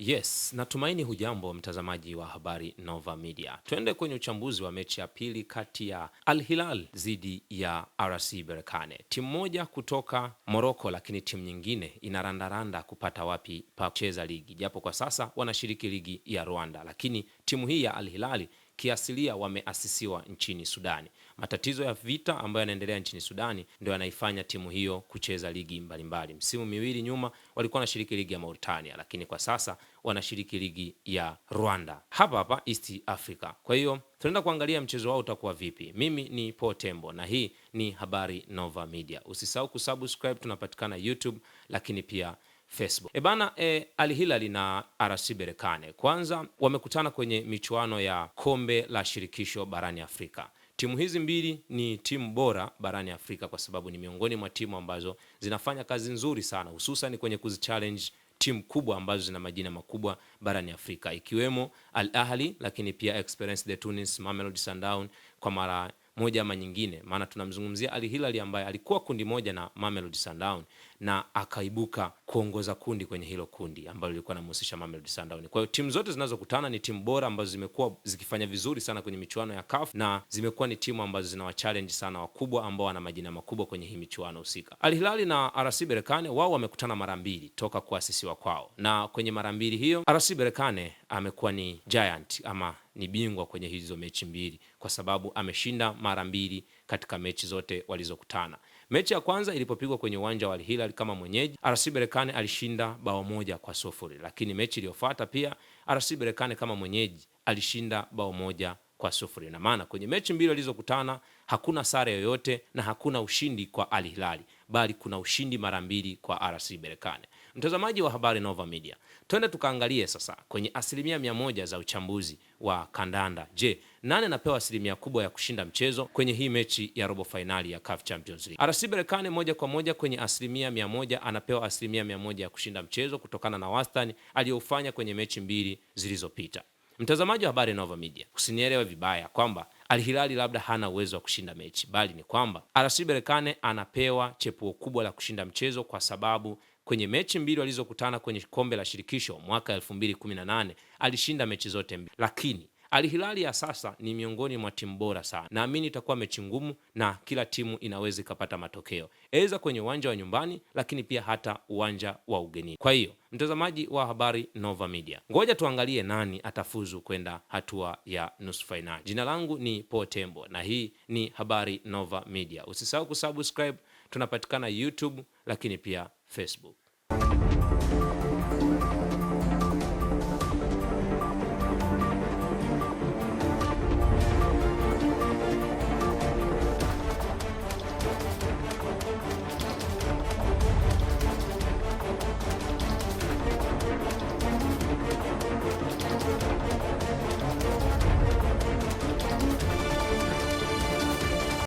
Yes, natumaini hujambo mtazamaji wa Habari Nova Media. Twende kwenye uchambuzi wa mechi ya pili kati ya Al Hilal dhidi ya RC Berkane. Timu moja kutoka Morocco, lakini timu nyingine inarandaranda kupata wapi pa kucheza ligi, japo kwa sasa wanashiriki ligi ya Rwanda, lakini timu hii ya Al Hilal kiasilia wameasisiwa nchini Sudani. Matatizo ya vita ambayo yanaendelea nchini Sudani ndio yanaifanya timu hiyo kucheza ligi mbalimbali. Msimu miwili nyuma walikuwa wanashiriki ligi ya Mauritania, lakini kwa sasa wanashiriki ligi ya Rwanda hapa hapa East Africa. Kwa hiyo tunaenda kuangalia mchezo wao utakuwa vipi. Mimi ni Paul Tembo na hii ni Habari Nova Media. Usisahau kusubscribe, tunapatikana YouTube lakini pia Facebook. E bana, Al Hilal na RC Berkane kwanza wamekutana kwenye michuano ya kombe la shirikisho barani Afrika. Timu hizi mbili ni timu bora barani Afrika kwa sababu ni miongoni mwa timu ambazo zinafanya kazi nzuri sana hususan kwenye kuzichallenge timu kubwa ambazo zina majina makubwa barani Afrika ikiwemo Al Ahly, lakini pia Esperance de Tunis, Mamelodi Sundowns kwa mara moja ama nyingine, maana tunamzungumzia Al Hilal ambaye alikuwa kundi moja na Mamelodi Sundowns na akaibuka kuongoza kundi kwenye hilo kundi ambalo lilikuwa linamhusisha Mamelodi Sundowns. Kwa hiyo timu zote zinazokutana ni timu bora ambazo zimekuwa zikifanya vizuri sana kwenye michuano ya CAF na zimekuwa ni timu ambazo zinawachallenge sana wakubwa ambao wana majina makubwa kwenye hii michuano husika. Al Hilal na RC Berkane wao wamekutana mara mbili toka kuasisiwa kwao, na kwenye mara mbili hiyo RC Berkane amekuwa ni giant ama ni bingwa kwenye hizo mechi mbili kwa sababu ameshinda mara mbili katika mechi zote walizokutana. Mechi ya kwanza ilipopigwa kwenye uwanja wa Al Hilal kama mwenyeji, RC Berkane alishinda bao 1-0, lakini mechi iliyofuata pia RC Berkane kama mwenyeji alishinda bao 1-0. Na maana kwenye mechi mbili walizokutana hakuna sare yoyote na hakuna ushindi kwa Al Hilal, bali kuna ushindi mara mbili kwa RC Berkane. Mtazamaji wa Habari Nova Media, twende tukaangalie sasa kwenye 100% za uchambuzi wa kandanda. Je, nani anapewa asilimia kubwa ya kushinda mchezo kwenye hii mechi ya robo fainali ya CAF Champions League? RC Berkane moja kwa moja kwenye 100% anapewa 100% ya kushinda mchezo kutokana na wastani aliyoufanya kwenye mechi mbili zilizopita. Mtazamaji wa Habari Nova Media, usinielewe vibaya kwamba Al Hilal labda hana uwezo wa kushinda mechi, bali ni kwamba RC Berkane anapewa chepuo kubwa la kushinda mchezo kwa sababu kwenye mechi mbili walizokutana kwenye kombe la shirikisho mwaka 2018 alishinda mechi zote mbili, lakini Al Hilal ya sasa ni miongoni mwa timu bora sana. Naamini itakuwa mechi ngumu na kila timu inaweza ikapata matokeo aidha kwenye uwanja wa nyumbani, lakini pia hata uwanja wa ugenini. Kwa hiyo mtazamaji wa Habari Nova Media, ngoja tuangalie nani atafuzu kwenda hatua ya nusu fainali. Jina langu ni Paul Tembo na hii ni Habari Nova Media. Usisahau kusubscribe, tunapatikana YouTube lakini pia Facebook.